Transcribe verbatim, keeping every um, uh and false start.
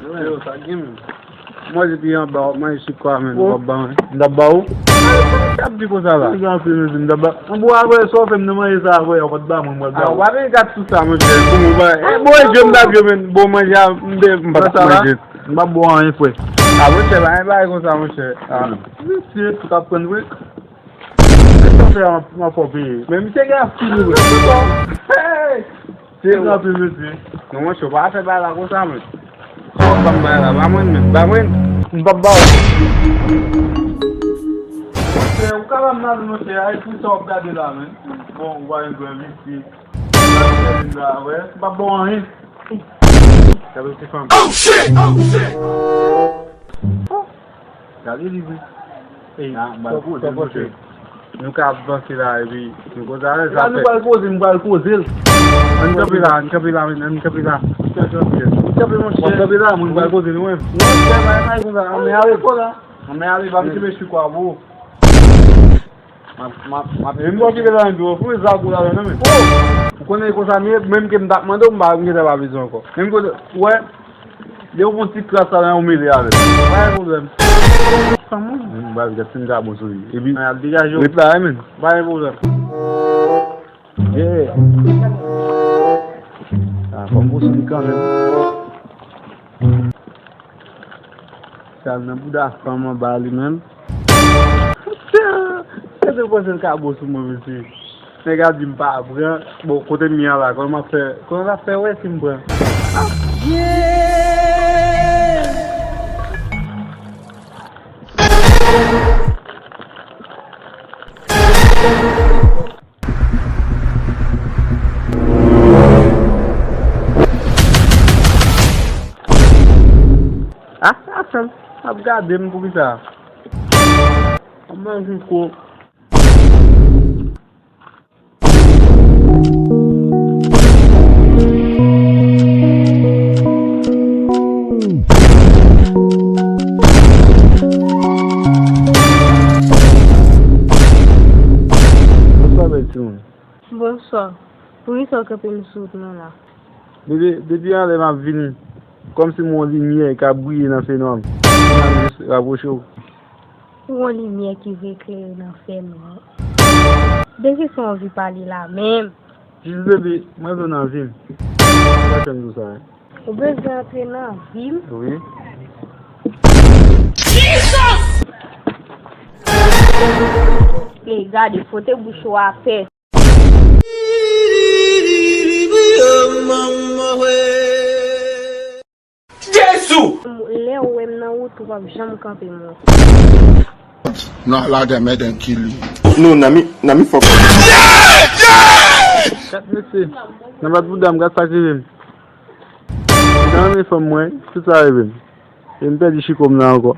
Yo, sa gen menm. Mwen depi anba, w ap manje chikwa, men, w ap ban mwen. M t ap ba ou? Sa ap di konsa la? Gen anpil, men, m t ap ba. Bon, apre sa w fè m nan manje sa, apre, w pa t ba mwen, mwen ba ou. Ah, w pa vin gad sou sa, monchè. Pou mwen, ba, eh, bon, e je m t ap yo, men, bon, manje a, m te, m pa t ap manje. M pa bo anyen, frè. Ah, monchè, pa gen bagay konsa, monchè. Ah. Mesye, tout ap pran vre. Sa fè m ap fè w peye. Men misye gen fini vre. Hey! Se ou. Anpil, mesye. Non, monchè, w pa fè bagay la konsa, men. Sa w ap ban m bagay la, ba mwen, men. Ba mwen. M p ap ba ou. Monchè, ou ka ban m nan, monchè, a, e pou sa w ap gade la, men. Bon, ou pa gen dwa visi. Ou pa gen dwa, wè. M p ap ba w anyen. Gade ti fanm. Oh, shit! Oh, shit! Gade li vre. Ey, ah, m pral poze l, monchè. Nou ka avanse la, epi nou konn sa lè sa fèt. Nou pral poze, m pral poze l. Ann kanpe la, ann kanpe la, men, ann kanpe la. Kanpe, monchè. Ann kanpe la, moun pral poze nou menm. Non, monchè, pa, pa konsa. Ann men ale. Ann men ale, pa m kenbe chikwa pou ou. M ap, m ap, m ap. E m pral kenbe la, men, pou fou, e zago la, non, men. Ou konnen konsa m ye, menm ke m t ap mande w, m pa, m gentan pa bezwen ankò. Menm kote, wè. Lè w pran ti kras la, ou mele avè l. Pa gen pwoblèm. Fanm ou? M ba l gad si m ka bon sou li. Epi, ret la, wi, men. Pa gen pwoblèm. Yeah. Ah, fanm bon sou li kanmenm. Sa nan bouda fanm anba li menm. Mesye, èske w panse l ka bon sou mwen, mesye? Nèg ap di m pa pran. Bon, kote m ye a la, kòman m ap fè, kòman m ap fè wè si m pran? Ah, sa fè m ap gade m poukisa? Mwen jis ko. Bonswa, bèl timoun. Bonswa. Poukisa w kanpe m sou wout mwen la? Depi, depi anlè m ap vini, kòmsi m wè yon limyè k ap briye nan fenwa m. M ap jis rapwoche w. Ou wè yon limyè ki vle klere nan fènwa. De kisa w anvi pale la menm? Jis bebe, mwen vle w nan vi m. Sa fè m di w sa, wi. Ou bezwen antre nan vi m? Wi. E gade, fwote bouch ou atè. Jezi! Lè w wè m nan wout, ou p ap janm kanpe m. Non, la de mèd en kili. Nou, nan mi, nan mi fòk. Gad mesye, nan bat bouda m, gad sa k rive m. Nan men fanm mwen, tout sa rive m. E m pèdi chiko m nan ankò.